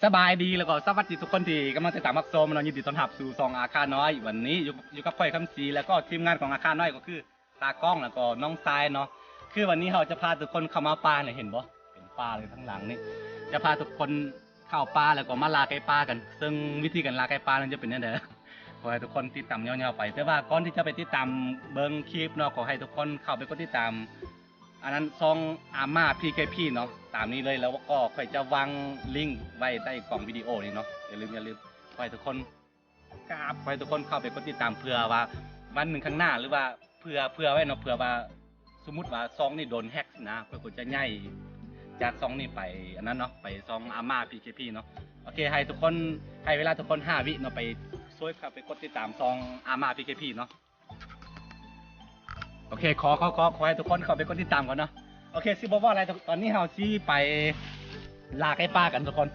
ສະບາຍດີ ແລ້ວກໍສະຫວັດດີທຸກຄົນທີ່ກຳລັງຕິດຕາມຮັບຊົມເນາະ, ຍິນດີຕ້ອນຮັບສູ່ຊ່ອງອາຄານ້ອຍ. ວັນນີ້ຢູ່ ຢູ່ກັບຂ້ອຍຄຳສີ ແລ້ວກໍທີມງານຂອງອາຄານ້ອຍ ກໍຄື ຕາກ້ອງ ແລ້ວກໍນ້ອງຊາຍເນາະ. ຄືວັນນີ້ເຮົາຈະພາທຸກຄົນເຂົ້າມາປ່ານີ້ ເຫັນບໍ່ ເປັນປ່າເລີຍທາງຫຼັງນີ້. ຈະພາທຸກຄົນເຂົ້າປ່າ ແລ້ວກໍມາລ່າໄກ່ປ່າກັນ. ເຊິ່ງວິທີການລ່າໄກ່ປ່ານັ້ນຈະເປັນແນວໃດ ຂໍໃຫ້ທຸກຄົນຕິດຕາມຍາວໆໄປ. ແຕ່ວ່າກ່ອນທີ່ຈະໄປຕິດຕາມເບິ່ງຄລິບເນາະ, ຂໍໃຫ້ທຸກຄົນເຂົ້າໄປກົດຕິດຕາມ ອັນນັ້ນ ຊ່ອງອາມາ ພີເຄພີ ເນາະ, ຕາມນີ້ເລີຍ. ແລ້ວກໍຂ້ອຍຈະວາງລິ້ງໄວ້ໃຕ້ກ່ອງວິດີໂອນີ້ເນາະ. ຢ່າລືມ ຢ່າລືມ ຂໍໃຫ້ທຸກຄົນ ກາບ ຂໍໃຫ້ທຸກຄົນເຂົ້າໄປກົດຕິດຕາມ ເພື່ອວ່າວັນໜຶ່ງຂ້າງໜ້າ ຫຼືວ່າເພື່ອ ເພື່ອໄວ້ເນາະ, ເພື່ອວ່າສົມມຸດວ່າຊ່ອງນີ້ໂດນແຮັກນະ, ຂ້ອຍກໍຈະຍ້າຍຈາກຊ່ອງນີ້ໄປອັນນັ້ນເນາະ, ໄປຊ່ອງອາມາ ພີເຄພີ ເນາະ. ໂອເຄ ໃຫ້ທຸກຄົນ ໃຫ້ເວລາທຸກຄົນຫ້າວິເນາະ, ໄປຊ່ວຍເຂົ້າໄປກົດຕິດຕາມຊ່ອງອາມາ ພີເຄພີ ເນາະ. ໂອເຄ ຂໍ ຂໍ ຂໍ ຂໍໃຫ້ທຸກຄົນເຂົ້າໄປກົດຕິດຕາມກ່ອນເນາະ. ໂອເຄ ຊິບໍ່ເວົ້າຫຼາຍ, ຕອນນີ້ເຮົາຊິໄປລ່າໄກ່ປ່າກັນທຸກຄົນ.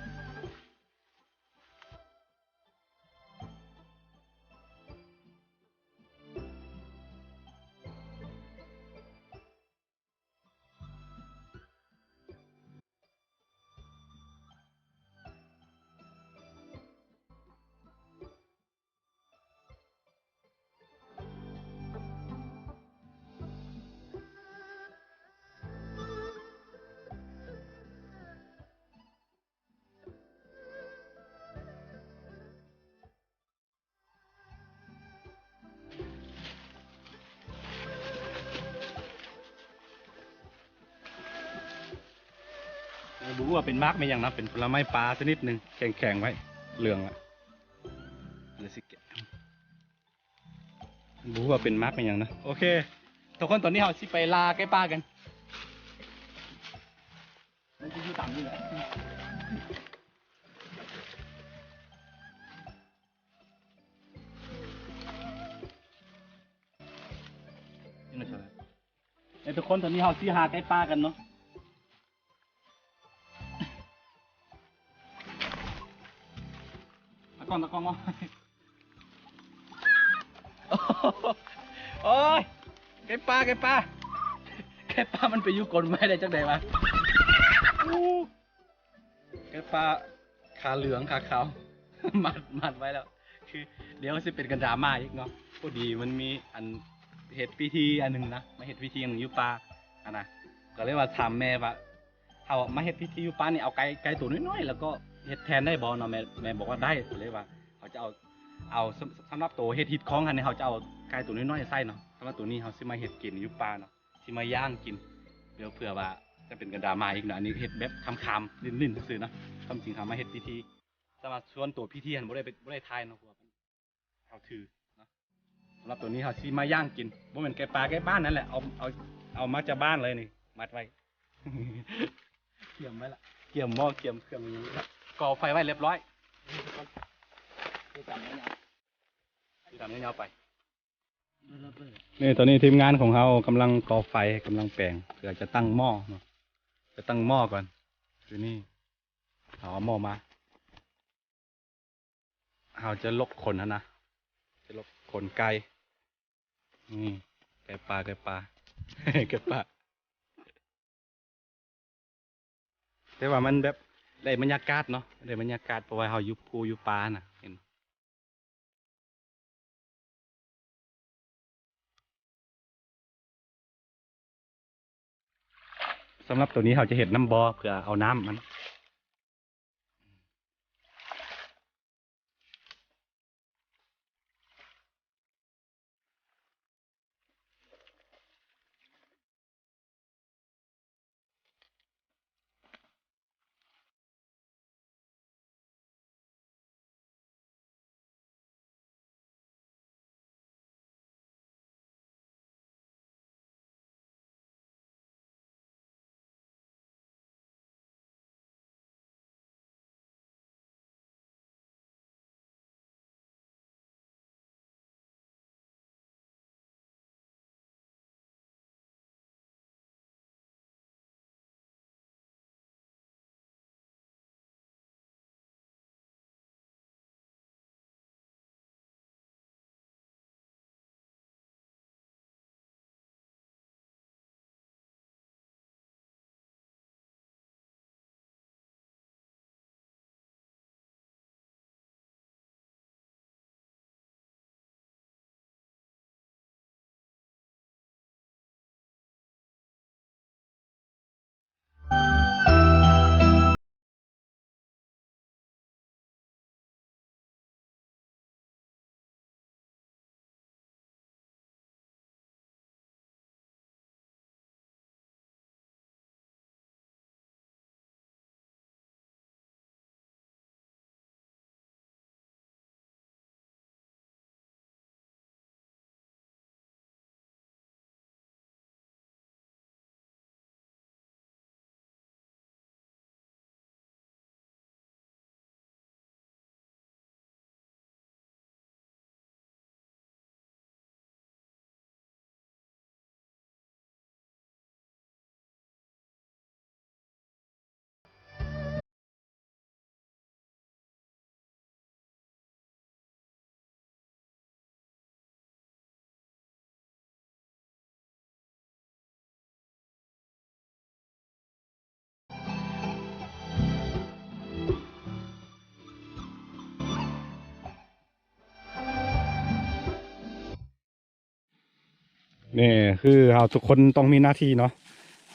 ບໍ່ຮູ້ວ່າເປັນໝາກແມ່ນຫຍັງນະ, ເປັນຜົນລະໄມ້ປ່າຊະນິດໜຶ່ງ ແຂງໆໄວ້ ເຫຼືອງລະ ດຽວຊິແກະ. ບໍ່ຮູ້ວ່າເປັນໝາກແມ່ນຫຍັງນະ. ໂອເຄ ທຸກຄົນ ຕອນນີ້ເຮົາຊິໄປລ່າໄກ່ປ່າກັນ. ມັນຊິຢູ່ຕາມນີ້ແຫຼະ. ນີ້ນະ ເອີ ທຸກຄົນ ຕອນນີ້ເຮົາຊິຫາໄກ່ປ່າກັນເນາະ. ຕາກ້ອງ ຕາກ້ອງເນາະ. ໂອ້ຍ ໄກ່ປ່າ ໄກ່ປ່າ ໄກ່ປ່າ ມັນໄປຢູ່ກົ້ນໄມ້ໄດ້ຈັ່ງໃດວະ? ໄກ່ປ່າຂາເຫຼືອງຂາຂາວ ມັດ ມັດໄວ້ແລ້ວ. ຄືດຽວຊິເປັນກັນດຣາມາອີກເນາະ. ພໍດີມັນມີອັນເຮັດພິທີອັນໜຶ່ງນະ, ມາເຮັດພິທີອັນໜຶ່ງຢູ່ປ່າຫັ້ນນະ, ກໍເລີຍວ່າຖາມແມ່ວ່າ ເຮົາມາເຮັດພິທີຢູ່ປ່ານີ້ ເອົາໄກ່ ໄກ່ໂຕນ້ອຍໆ ແລ້ວກໍເຮັດແທນໄດ້ບໍ່ເນາະ? ແມ່ ແມ່ບອກວ່າໄດ້. ກໍເລີຍວ່າເຮົາຈະເອົາ ເອົາ ສຳ ສຳລັບໂຕເຮັດຮີດຄອງຫັ້ນນີ້ ເຮົາຈະເອົາໄກ່ໂຕນ້ອຍໆໃສ່ເນາະ. ສຳລັບໂຕນີ້ເຮົາຊິມາເຮັດກິນຢູ່ປ່າເນາະ, ຊິມາຍ່າງກິນ. ດຽວເພື່ອວ່າຈະເປັນກັນດຣາມາອີກເນາະ, ອັນນີ້ເຮັດແບບຂຳໆ ຫຼິ້ນໆ ຊື່ໆເນາະ. ຄວາມຈິງເຮົາມາເຮັດພິທີ, ແຕ່ວ່າສ່ວນໂຕພິທີຫັ້ນບໍ່ໄດ້ໄປ ບໍ່ໄດ້ຖ່າຍເນາະ ເພາະວ່າ ເຮົາຖືເນາະ. ສຳລັບໂຕນີ້ເຮົາຊິມາຍ່າງກິນ, ບໍ່ແມ່ນໄກ່ປ່າໄກ່ບ້ານນັ້ນແຫຼະ, ເອົາ ເອົາ ເອົາມາຈາກບ້ານເລີຍນີ້, ມັດໄວ້ ກຽມໄວ້ລະ, ກຽມໝໍ້ ກຽມເຄື່ອງ ກໍໄຟໄວ້ລຽບຮ້ອຍ. ຕາມຍາວໆ ຕາມຍາວໆໄປ. ນີ້ ຕອນນີ້ທີມງານຂອງເຮົາກຳລັງກໍ່ໄຟ, ກຳລັງແປງ ເພື່ອຈະຕັ້ງໝໍ້ເນາະ, ຈະຕັ້ງໝໍ້ກ່ອນ. ຄືນີ້ ເຮົາເອົາໝໍ້ມາ ເຮົາຈະລົກຂົນຫັ້ນນະ, ຈະລົກຂົນໄກ່. ນີ້ ໄກ່ປ່າ ໄກ່ປ່າ ໄກ່ປ່າ. ແຕ່ວ່າມັນແບບໄດ້ບັນຍາກາດເນາະ, ໄດ້ບັນຍາກາດ ເພາະວ່າເຮົາຢູ່ພູຢູ່ປ່ານະ, ເຫັນ. ສຳລັບໂຕນີ້ເຮົາຈະເຮັດນ້ຳບໍ່ ເພື່ອເອົານ້ຳມັນ. ນີ້ຄືເຮົາທຸກຄົນຕ້ອງມີໜ້າທີ່ເນາະ.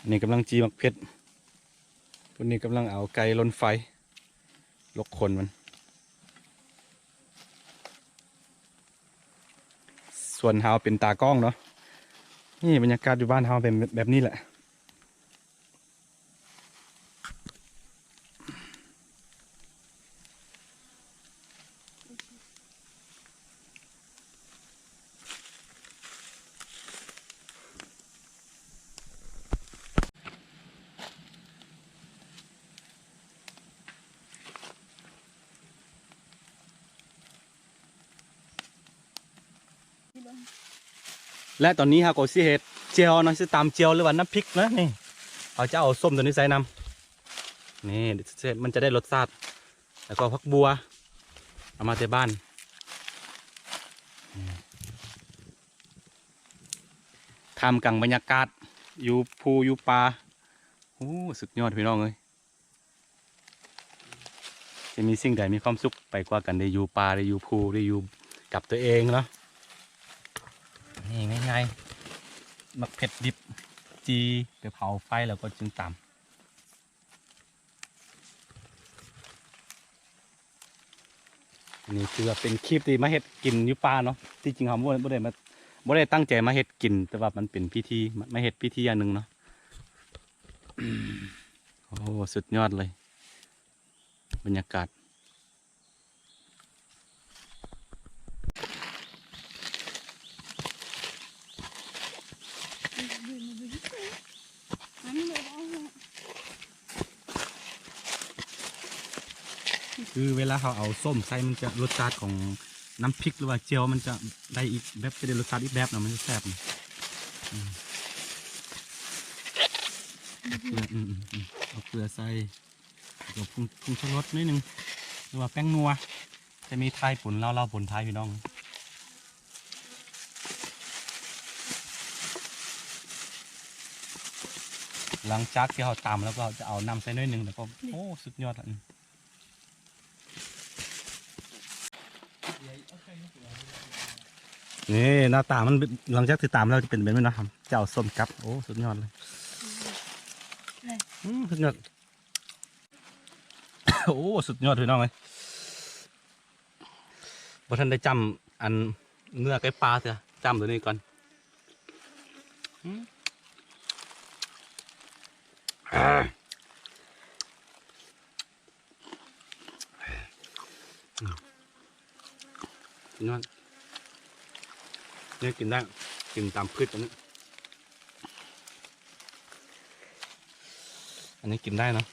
ນີ້ກຳລັງຈີ່ໝາກເຜັດ, ຜູ້ນີ້ກຳລັງເອົາໄກ່ລົນໄຟ ລົກຂົນມັນ. ສ່ວນເຮົາເປັນຕາກ້ອງເນາະ. ນີ້ບັນຍາກາດຢູ່ບ້ານເຮົາເປັນແບບນີ້ແຫຼະ. ແລະຕອນນີ້ເຮົາກໍຊິເຮັດແຈ່ວເນາະ, ຊິຕຳແຈ່ວ ຫຼືວ່ານ້ຳພລິກເນາະ. ນີ້ເຮົາຈະເອົາສົ້ມຕົວນີ້ໃສ່ນຳ. ນີ້ ມັນຈະໄດ້ລົດຊາດ. ແລ້ວກໍຜັກບົ່ວ ເອົາມາແຕ່ບ້ານ. ທ່າມກາງບັນຍາກາດຢູ່ພູຢູ່ປ່າ. ໂອ້ ສຸດຍອດພີ່ນ້ອງເອີຍ. ຈະມີສິ່ງໃດມີຄວາມສຸກໄປກວ່າການໄດ້ຢູ່ປ່າ ໄດ້ຢູ່ພູ ໄດ້ຢູ່ກັບຕົວເອງເນາະ. ນີ້ງ່າຍໆ ໝາກເຜັດດິບ ຈີ່ໄປເຜົາໄຟແລ້ວກໍຈຶ່ງຕຳ. ນີ້ຄືວ່າເປັນຄລິບທີ່ມາເຮັດກິນຢູ່ປ່າເນາະ. ທີ່ຈິງເຮົາບໍ່ ບໍ່ໄດ້ມາ ບໍ່ໄດ້ຕັ້ງໃຈມາເຮັດກິນ, ແຕ່ວ່າມັນເປັນພິທີ ມາເຮັດພິທີຢ່າງໜຶ່ງເນາະ. ໂອ້ ສຸດຍອດເລີຍ ບັນຍາກາດ. ຄືເວລາເຮົາເອົາສົ້ມໃສ່ ມັນຈະ ລົດຊາດຂອງນ້ຳພລິກ ຫຼືວ່າແຈ່ວ ມັນຈະໄດ້ອີກແບບ ຈະໄດ້ລົດຊາດອີກແບບເນາະ, ມັນຈະແຊບ. ອືມ ເກືອ ອືມ ເອົາເກືອໃສ່ ແລ້ວກໍຜົງ ຜົງຊູລົດໜ້ອຍໜຶ່ງ ຫຼືວ່າແປ້ງນົວ ຈະມີໄທປົນລາວ ລາວປົນໄທ ພີ່ນ້ອງ. ຫຼັງຈາກທີ່ເຮົາຕຳແລ້ວກໍຈະເອົານ້ຳໃສ່ໜ້ອຍໜຶ່ງ ແລ້ວກໍ ໂອ້ ສຸດຍອດລະ. ນີ້ໜ້າຕາມັນ ຫຼັງຈາກທີ່ຕຳແລ້ວຈະເປັນແບບນີ້ເນາະ. ເຈົ້າ ສົ້ມກັບ ໂອ້ ສຸດຍອດເລີຍ. ອືມ ສຸດຍອດ. ໂອ້ ສຸດຍອດ ພີ່ນ້ອງເອີຍ. ບໍ່ທັນໄດ້ຈ້ຳອັນເນື້ອໄກ່ປ່າເທື່ອ, ຈ້ຳຕົວນີ້ກ່ອນ. ອືມ ຍອດ ນີ້ກິນໄດ້ ກິນຕາມພືດອັນນີ້ ອັນນີ້ກິນໄດ້ເນາະ.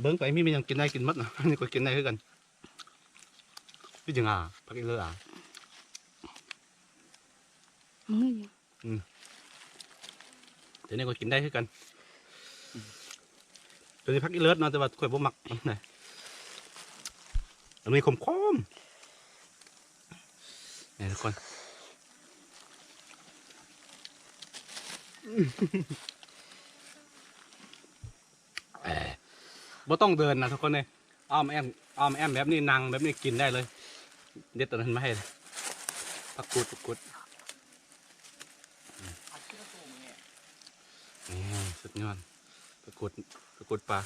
ເບິ່ງໄປມີແມ່ນຫຍັງກິນໄດ້ກິນໝົດນະ, ອັນນີ້ກໍກິນໄດ້ຄືກັນ. ຄືຫຍັງອາ ຜັກອີເລີອາ ອືມ ຕົວນີ້ກໍກິນໄດ້ຄືກັນ. ຕົວນີ້ຜັກອີເລີດເນາະ ແຕ່ວ່າຂ້ອຍບໍ່ມັກປານໃດ ອັນນີ້ຂົມໆ ນີ້ທຸກຄົນ. ບໍ່ຕ້ອງເດີນນະທຸກຄົນເອີຍ, ອ້ອມແອ້ມ ອ້ອມແອ້ມແບບນີ້ ນັ່ງແບບນີ້ກິນໄດ້ເລີຍ. ເດັດຕົວນັ້ນມາໃຫ້ ຜັກກູດ ຜັກກູດ. ນີ້ ສຸດຍອດ ປາກົດ ປາກົດປາ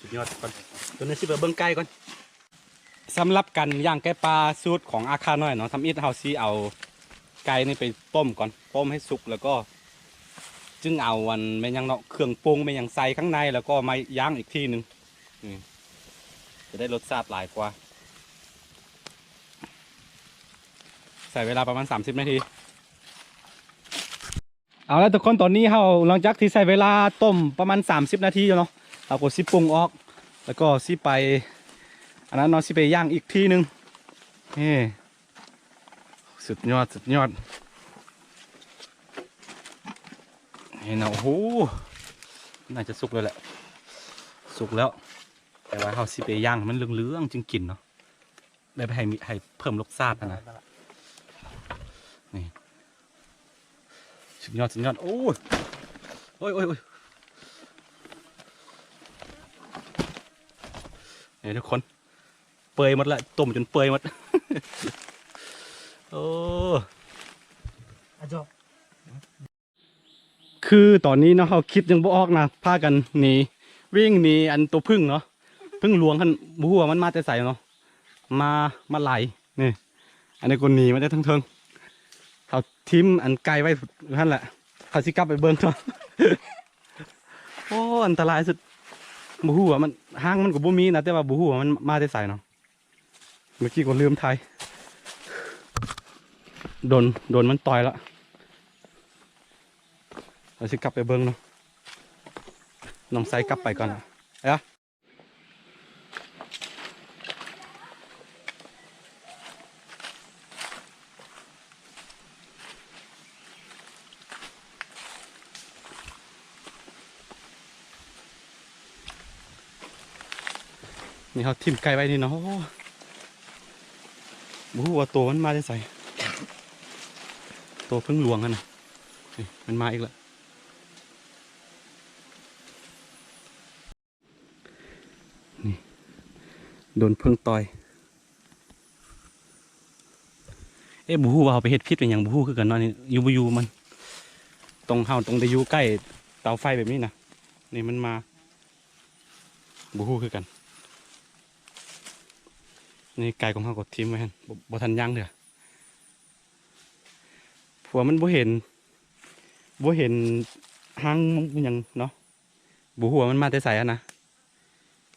ສຸດຍອດກ່ອນ. ຕົວນີ້ຊິໄປເບິ່ງໄກ່ກ່ອນ. ສຳລັບການຍ່າງໄກ່ປ່າສູດຂອງອາຄານ້ອຍເນາະ, ທຳອິດເຮົາຊິເອົາໄກ່ນີ້ໄປຕົ້ມກ່ອນ, ຕົ້ມໃຫ້ສຸກ ແລ້ວກໍຈຶ່ງເອົາອັນແມ່ນຫຍັງເນາະ ເຄື່ອງປຸງແມ່ນຫຍັງໃສ່ຂ້າງໃນ ແລ້ວກໍມາຍ່າງອີກທີໜຶ່ງ. ນີ້ ຈະໄດ້ລົດຊາດຫຼາຍກວ່າ. ໃຊ້ເວລາປະມານສາມສິບນາທີ. ເອົາລະທຸກຄົນ, ຕອນນີ້ເຮົາ ຫຼັງຈາກທີ່ໃຊ້ເວລາຕົ້ມປະມານສາມສິບນາທີຢູ່ເນາະ, ເຮົາກໍຊິປຸງອອກ ແລ້ວກໍຊິໄປ ອັນນັ້ນເນາະ, ຊິໄປຍ່າງອີກທີໜຶ່ງ. ນີ້ ສຸດຍອດ ສຸດຍອດ. ນີ້ນະ ໂອ້ໂຫ ໜ້າຈະສຸກແລ້ວແຫຼະ, ສຸກແລ້ວ. ແຕ່ວ່າເຮົາຊິໄປຍ່າງໃຫ້ມັນເຫຼືອງໆ ຈຶ່ງກິນເນາະ, ແບບໃຫ້ມີ ໃຫ້ເພີ່ມລົດຊາດຫັ້ນນະ. ນີ້ ສຸດຍອດ ສຸດຍອດ. ໂອ້ຍ ໂອ້ຍ ໂອ້ຍ ໂອ້ຍ. ນີ້ທຸກຄົນ ເປື່ອຍໝົດລະ ຕົ້ມຈົນເປື່ອຍໝົດ. ໂອ້ ອາຈອກ ຄືຕອນນີ້ເນາະ ເຮົາຄິດຫຍັງບໍ່ອອກນະ ພາກັນໜີ ວິ່ງໜີອັນໂຕຜຶ່ງເນາະ ຜຶ່ງຫຼວງຫັ້ນ ບໍ່ຮູ້ວ່າມັນມາແຕ່ໃສເນາະ ມາ ມາຫຼາຍ ນີ້ ອັນນີ້ກໍໜີມາແຕ່ເທິງໆ ເຮົາຖິ້ມອັນໄກ່ໄວ້ຫັ້ນແຫຼະ ເຮົາຊິກັບໄປເບິ່ງເນາະ. ໂອ້ ອັນຕະລາຍສຸດ ບໍ່ຮູ້ວ່າມັນ ຫາງມັນກໍບໍ່ມີນະ ແຕ່ວ່າບໍ່ຮູ້ວ່າມັນມາແຕ່ໃສເນາະ. ເມື່ອກີ້ກໍລືມຖ່າຍ ໂດນ ໂດນມັນຕ່ອຍລະ ເຮົາຊິກັບໄປເບິ່ງເນາະ ນ້ອງໄຊກັບໄປກ່ອນລະ ເອີ. ນີ້ເຮົາຖິ້ມໄກ່ໄວ້ນີ້ເນາະ ໂອ້ ບໍ່ຮູ້ວ່າໂຕມັນມາແຕ່ໃສ ໂຕຜຶ່ງຫຼວງຫັ້ນນະ ນີ້ມັນມາອີກລະ ນີ້ ໂດນເຜິ້ງຕ່ອຍ. ເອະ ບໍ່ຮູ້ວ່າເຮົາໄປເຮັດຜິດອີ່ຫຍັງ ບໍ່ຮູ້ຄືກັນເນາະ ນີ້ຢູ່ບໍ່ຢູ່ມັນ ຕ້ອງ ເຮົາຕ້ອງໄດ້ຢູ່ໃກ້ເຕົາໄຟແບບນີ້ນະ ນີ້ມັນມາ ບໍ່ຮູ້ຄືກັນ. ນີ້ໄກ່ຂອງເຮົາກໍຖິ້ມໄວ້ຫັ້ນ ບໍ່ ບໍ່ທັນຍ່າງເທື່ອ ເພາະວ່າມັນບໍ່ເຫັນ ບໍ່ເຫັນຫາງມັນຫຍັງເນາະ ບໍ່ຮູ້ວ່າມັນມາແຕ່ໃສຫັ້ນນະ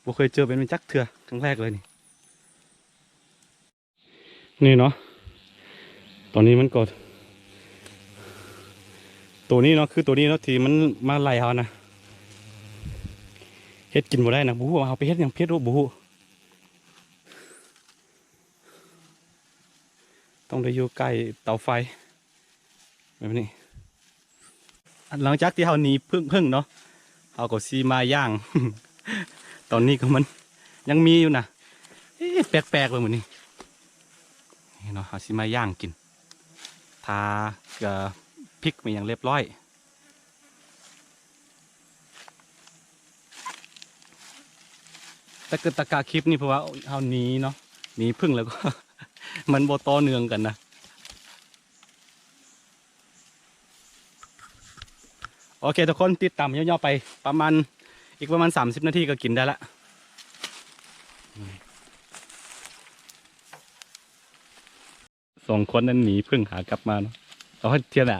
ບໍ່ເຄີຍເຈີແບບນີ້ຈັກເທື່ອ ຄັ້ງແລກເລີຍນີ້. ນີ້ເນາະ ຕອນນີ້ມັນກໍ ໂຕນີ້ເນາະ ຄືໂຕນີ້ເນາະ ທີ່ມັນມາໄລ່ເຮົານະ ເຮັດກິນບໍ່ໄດ້ນະ ບໍ່ຮູ້ວ່າເຮົາໄປເຮັດຫຍັງຜິດ ບໍ່ຮູ້ ຕ້ອງໄດ້ຢູ່ໃກ້ເຕົາໄຟແບບນີ້. ຫຼັງຈາກທີ່ເຮົາໜີເຜິ້ງ ເຜິ້ງເນາະ ເຮົາກໍຊິມາຍ່າງ ຕອນນີ້ກໍມັນຍັງມີຢູ່ນະ ເອະ ແປກໆ ເບິ່ງມື້ນີ້ ນີ້ເນາະ ເຮົາຊິມາຍ່າງກິນ ທາເກືອ ພິກ ມີຫຍັງລຽບຮ້ອຍ. ແຕ່ກະ ແຕ່ກະຄລິບນີ້ ເພາະວ່າເຮົາໜີເນາະ ໜີເຜິ້ງ ແລ້ວກໍມັນບໍ່ຕໍ່ເນື່ອງກັນນະ. ໂອເຄທຸກຄົນ ຕິດຕາມຍາວໆໄປ ປະມານ ອີກປະມານສາມສິບນາທີກໍກິນໄດ້ລະ. ສອງຄົນນັ້ນໜີເຜິ້ງຫາກັບມາເນາະ ເອົາໃຫ້ທຽນອະ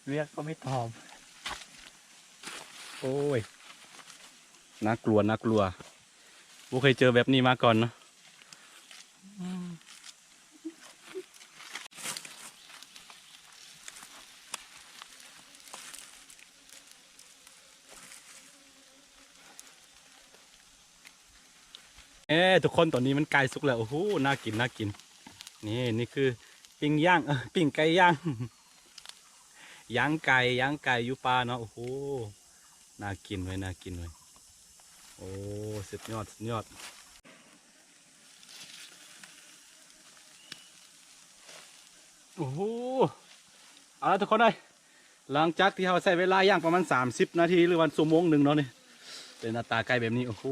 เรียกก็ไม่ตอบ ໂອ້ຍ ໜ້າກົວ ໜ້າກົວ ບໍ່ເຄີຍເຈີແບບນີ້ມາກ່ອນເນາະ. ເອີ ທຸກຄົນ ຕອນນີ້ມັນໃກ້ສຸກແລ້ວ ໂອ້ໂຫ ໜ້າກິນ ໜ້າກິນ ນີ້ ນີ້ຄືປີ້ງຍ່າງ ເອີ ປີ້ງໄກ່ຍ່າງ ຍ່າງໄກ່ ຍ່າງໄກ່ຢູ່ປ່າເນາະ ໂອ້ໂຫ ໜ້າກິນເວີຍ ໜ້າກິນເວີຍ ໂອ້ ສຸດຍອດ ສຸດຍອດ ໂອ້ໂຫ ເອົາລະທຸກຄົນເອີຍ ຫຼັງຈາກທີ່ເຮົາໃຊ້ເວລາຍ່າງປະມານສາມສິບນາທີ ຫຼືວ່າຊົ່ວໂມງໜຶ່ງເນາະ ນີ້ ເປັນໜ້າຕາໄກ່ແບບນີ້ ໂອ້ໂຫ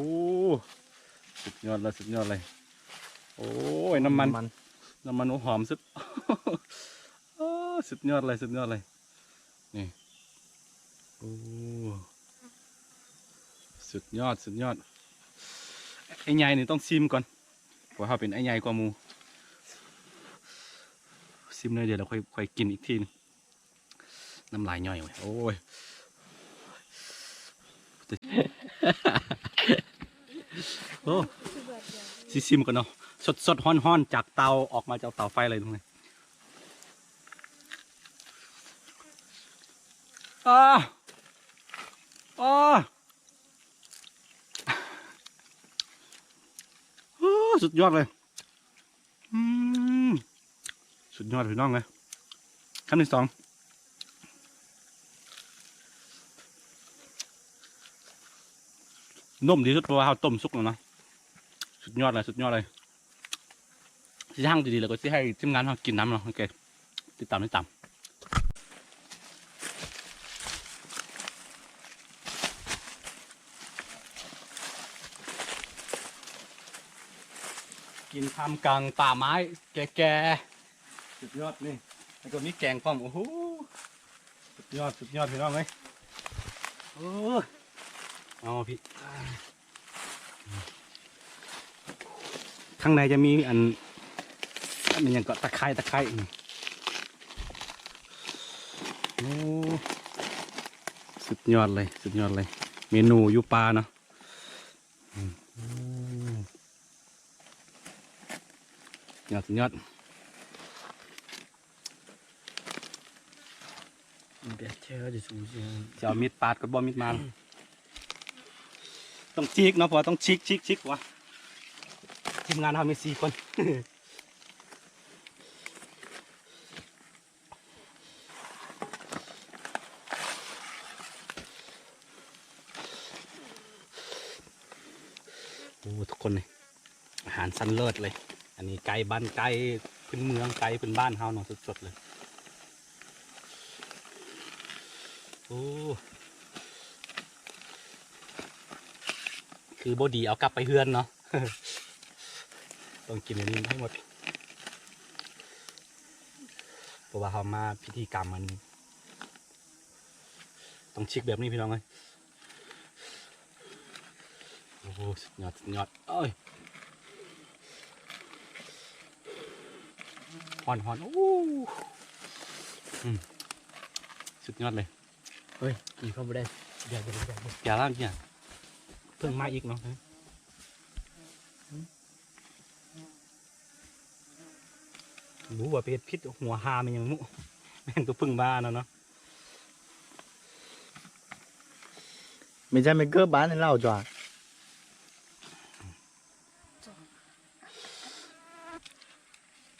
ສຸດຍອດເລີຍ ສຸດຍອດເລີຍ ໂອ້ຍ ນ້ຳມັນ ນ້ຳມັນ ນ້ຳມັນ ໂອ້ ຫອມສຸດ ໂອ້ ສຸດຍອດເລີຍ ສຸດຍອດເລີຍ ນີ້ ໂອ້ ສຸດຍອດ ສຸດຍອດ ໄອ້ໃຫຍ່ນີ້ຕ້ອງຊີມກ່ອນ ເພາະວ່າເຮົາເປັນໄອ້ໃຫຍ່ກວ່າໝູ່ ຊີມໜ້ອຍດຽວແລ້ວຄ່ອຍ ຄ່ອຍກິນອີກທີໜຶ່ງ ນ້ຳລາຍຍ້ອຍເວີຍ ໂອ້ຍ ໂອ້ ຊິຊີມກ່ອນເນາະ ສົດໆ ຮ້ອນໆ ຈາກເຕົາ ອອກມາຈາກເຕົາໄຟເລີຍ ອາ ອາ ໂອ້ ສຸດຍອດເລີຍ ອືມ ສຸດຍອດພີ່ນ້ອງເອີຍ ຄຳທີສອງ ນົມທີ່ສຸດ ເພາະວ່າເຮົາຕົ້ມສຸກແລ້ວນະ ສຸດຍອດເລີຍ ສຸດຍອດເລີຍ ຊິຫາງດີໆ ແລ້ວກໍຊິໃຫ້ທີມງານເຮົາກິນນຳເນາະ ໂອເຄ ຕິດຕາມ ຕິດຕາມ. ກິນທ່າມກາງປ່າໄມ້ແກ່ໆ ສຸດຍອດນີ້ ແລ້ວກໍມີແກງພ້ອມ. ໂອ້ໂຫ ສຸດຍອດ ສຸດຍອດ ພີ່ນ້ອງເອີຍ. ໂອ້ ເອົາພີ່ ຂ້າງໃນຈະມີອັນ ອັນຫຍັງເກາະ ຕະໄຄ ຕະໄຄ. ໂອ້ ສຸດຍອດເລີຍ ສຸດຍອດເລີຍ ເມນູຢູ່ປ່າເນາະ. ອືມ ຍອດ ຍອດ ແບບແທ້ເດ້ ສູງ ຊິເອົາມີດປາດກໍບໍ່ມີດມາ ຕ້ອງຈີກເນາະ ເພາະວ່າຕ້ອງຈີກ ຈີກ ຈີກວ່າ ທີມງານເຮົາມີສີ່ຄົນ. ໂອ້ ທຸກຄົນເອີຍ ອາຫານຊັ້ນເລີດເລີຍ. ອັນນີ້ໄກ່ບ້ານ ໄກ່ພື້ນເມືອງ ໄກ່ພື້ນບ້ານເຮົາເນາະ ສົດໆເລີຍ. ໂອ້ ຄືບໍ່ດີເອົາກັບໄປເຮືອນເນາະ ຕ້ອງກິນອັນນີ້ໃຫ້ໝົດ ເພາະວ່າເຮົາມາພິທີກຳມັນ ຕ້ອງຊິກແບບນີ້ພີ່ນ້ອງເອີຍ. ໂອ້ໂຫ ສຸດຍອດ ສຸດຍອດ ໂອ້ຍ ຮ້ອນໆ ໂອ້ ອືມ ສຸດຍອດເລີຍ. ເຮີ້ຍ ກິນເຂົ້າບໍ່ໄດ້ ຢ່າ ຢ່າ ຢ່າ ຢ່າ ຢ່າ ເພິ່ງມາອີກເນາະ. ບໍ່ຮູ້ວ່າໄປເຮັດຜິດຫົວຫາແມ່ນຫຍັງ ແມ່ນຕົວເພິ່ງມານະເນາະ.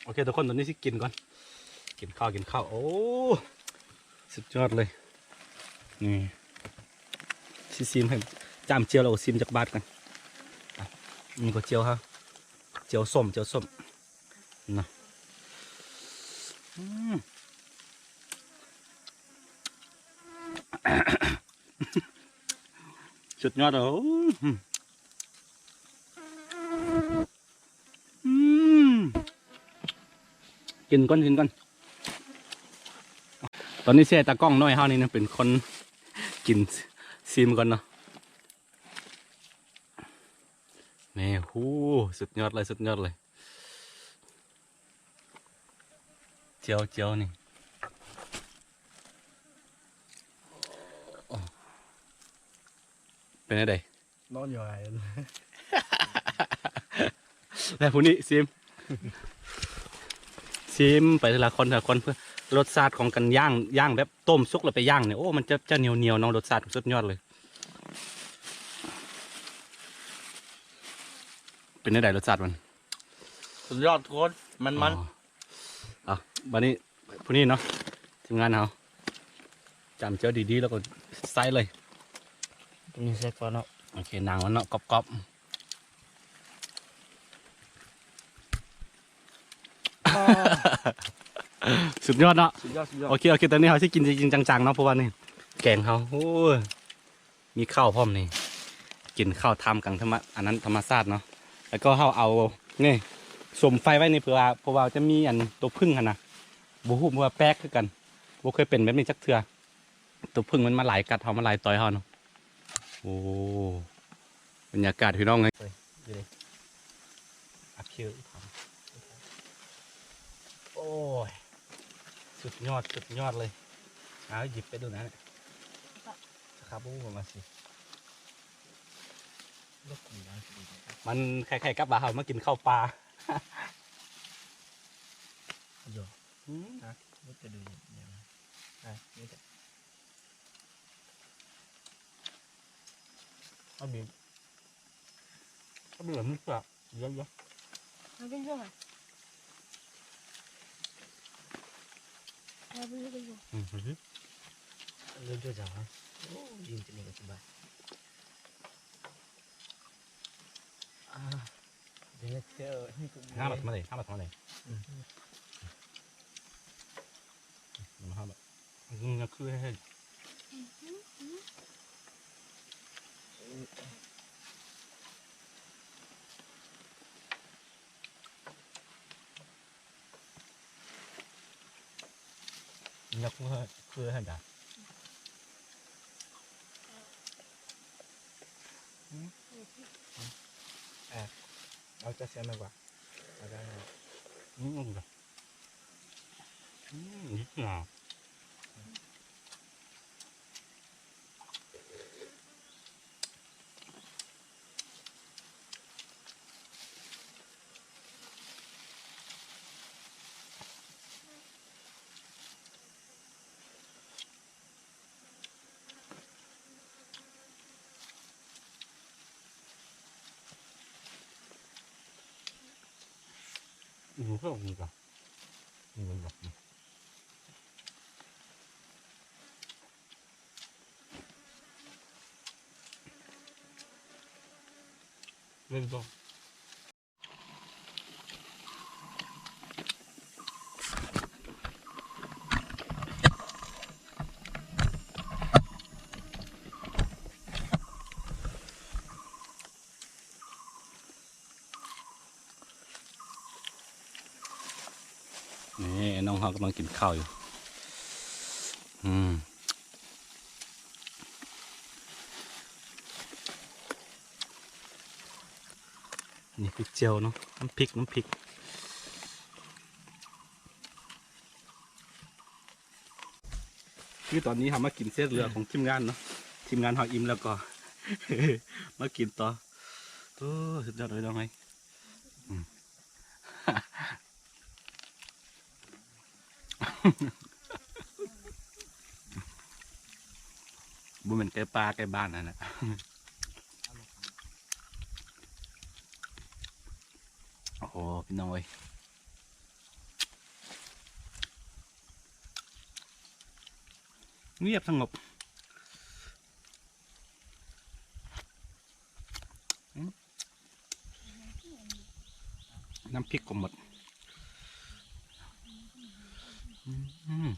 ໂອເຄທຸກຄົນ ຕອນນີ້ຊິກິນກ່ອນ ກິນເຂົ້າ ກິນເຂົ້າ. ໂອ້ ສຸດຍອດເລີຍ ນີ້ ຊິຊີມໃຫ້ ຈ້ຳຈຽວແລ້ວກໍຊີມຈັກບາດກ່ອນ. ອ່ະ ນີ້ກໍຈຽວເຮົາ ຈຽວສົ້ມ ຈຽວສົ້ມເນາະ. ອືມ ສຸດຍອດເລີຍ. ອືມ ກິນກ່ອນ ກິນກ່ອນ. ຕອນນີ້ຊິໃຫ້ຕາກ້ອງນ້ອຍເຮົານີ້ນະ ເປັນຄົນກິນ ຊີມກ່ອນເນາະ. ແມ່ ຫູ ສຸດຍອດເລີຍ ສຸດຍອດເລີຍ. ຈຽວ ຈຽວນີ້ ເປັນແນວໃດ? ນອນຢູ່ຫັ້ນ ແລ້ວຜູ້ນີ້ຊີມ ຊີມໄປເທື່ອລະຄົນ ເທື່ອລະຄົນ ເພື່ອລົດຊາດຂອງການຍ່າງ ຍ່າງແບບຕົ້ມສຸກແລ້ວໄປຍ່າງນີ້ ໂອ້ ມັນຈະ ຈະໜຽວໆ ເນາະ ລົດຊາດສຸດຍອດເລີຍ. ເປັນແນວໃດລົດຊາດມັນ? ສຸດຍອດທຸກຄົນ ມັນໆ. ອໍ ອ່ະ ບາດນີ້ຜູ້ນີ້ເນາະ ທີມງານເຮົາ ຈ້ຳເຈີດີໆ ແລ້ວກໍໃສ່ເລີຍ ຕົງນີ້ໃສ່ກ່ອນເນາະ. ໂອເຄ ໜັງມັນເນາະ ກອບໆ. ສຸດຍອດເນາະ ສຸດຍອດ ສຸດຍອດ. ໂອເຄ ໂອເຄ ຕອນນີ້ເຮົາຊິກິນຈິງໆ ຈັງໆ ເນາະ ເພາະວ່ານີ້ແກງເຮົາ ໂອ້ຍ ມີເຂົ້າພ້ອມນີ້ ກິນເຂົ້າທ່າມກາງທຳມະ ອັນນັ້ນ ທຳມະຊາດເນາະ. ແລ້ວກໍເຮົາເອົານີ້ ສຸມໄຟໄວ້ນີ້ ເພື່ອວ່າ ເພາະວ່າຈະມີອັນຕົວຜຶ່ງຫັ້ນນະ ບໍ່ຮູ້ວ່າແປກຄືກັນ ບໍ່ເຄີຍເປັນແບບນີ້ຈັກເທື່ອ. ຕົວຜຶ່ງມັນມາລາຍກັດເຮົາ ມາລາຍຕ່ອຍເຮົາເນາະ. ໂອ້ ບັນຍາກາດພີ່ນ້ອງເອີຍ ເອີຍ ຢູ່ເດ້ ອັກຄິວອີກ. ໂອ້ຍ ສຸດຍອດ ສຸດຍອດເລີຍ. ເອົາ ຫຍິບໄປໂດນນັ້ນ ຄັບ ບໍ່ຮູ້ວ່າມັນຊິ ມັນຄ້າຍໆກັບວ່າເຮົາມາກິນເຂົ້າປ່າ ອືມ ເອົາບີບ ເອົາບີບ ມັນແຊບ ເດີ ເດີ ເອົາກິນເທື່ອ ເອົາບີບ ກິນເທື່ອ ອືມ ເດີ ເດີ ເດີ ໂອ້ ຢືນຕົວນີ້ກໍສະບາຍ ອ່າ ເດີ ເດີ ຫ້າບາດມາເລີຍ ຫ້າບາດມາເລີຍ ອືມ ຫ້າບາດ. ອືມ ຄືເຫັນ ອືມ ອືມ. ເພື່ອ ເພື່ອຫັ້ນດາ ອືມ ອືມ ເອົາຈັກສ່ຽງມາກວ່າ ເອົາໄດ້ ອືມ ອືມ ອືມ ນີ້ນ້ອງເຮົາກຳລັງກິນເຂົ້າຢູ່ ອືມ ນີ້ຄືແຈ່ວເນາະ ນ້ຳພິກ ນ້ຳພິກ. ຄືຕອນນີ້ເຮົາມາກິນເສດເຫຼືອຂອງທີມງານເນາະ ທີມງານເຮົາອີ່ມແລ້ວກໍມາກິນຕໍ່. ໂອ້ ສຸດຍອດເລີຍນ້ອງເອີຍ ອືມ ບໍ່ແມ່ນໄກ່ປ່າໄກ່ບ້ານຫັ້ນນະ. ໂອ້ໂຫ ພີ່ນ້ອງເອີຍ ງຽບສະຫງົບ ອືມ ນ້ຳພິກກໍໝົດ ອືມ. ອືມ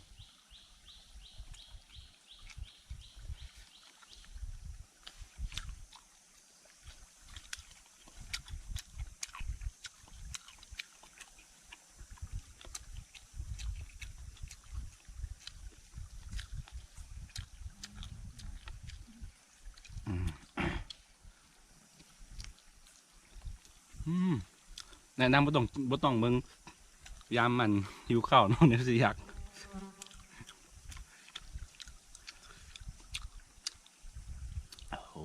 ອືມ ແນະນຳບໍ່ຕ້ອງ ບໍ່ຕ້ອງເບິ່ງ ຍາມມັນຫິວເຂົ້າເນາະ ແນວຊິຢາກ ໂອ້ໂຫ.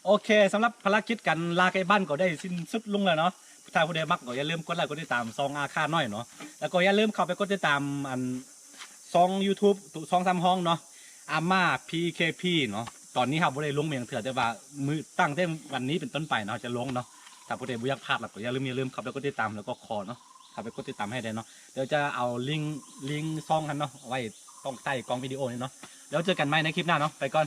ໂອເຄ ສຳລັບພາລະກິດການລ່າໄກ່ບ້ານກໍໄດ້ສິ້ນສຸດລົງແລ້ວເນາະ. ຖ້າຜູ້ໃດມັກກໍຢ່າລືມກົດໄລກົດຕິດຕາມຊ່ອງອາຄານ້ອຍເນາະ ແລ້ວກໍຢ່າລືມເຂົ້າໄປກົດຕິດຕາມ ອັນ ຊ່ອງຢູທູບ ສອງສາມ ຫ້ອງເນາະ ອາມາ ພີ ເຄ ພີ ເນາະ. ຕອນນີ້ເຮົາບໍ່ໄດ້ລົງມາຫຍັງເທື່ອ ແຕ່ວ່າມື້ ຕັ້ງແຕ່ວັນນີ້ເປັນຕົ້ນໄປເນາະ ເຮົາຈະລົງເນາະ. ຖ້າຜູ້ໃດບໍ່ຢາກພາດ ແລ້ວກໍຢ່າລືມ ຢ່າລືມເຂົ້າໄປກົດຕິດຕາມ ແລ້ວກໍຂໍເນາະ ເຂົ້າໄປກົດຕິດຕາມໃຫ້ແດ່ເນາະ. ດຽວຈະເອົາລິງ ລິງຊ່ອງຫັ້ນເນາະ ໄວ້ຕ້ອງໃຕ້ກ່ອງວິດີໂອນີ້ເນາະ. ແລ້ວເຈີກັນໃໝ່ໃນຄລິບໜ້າເນາະ ໄປກ່ອນ.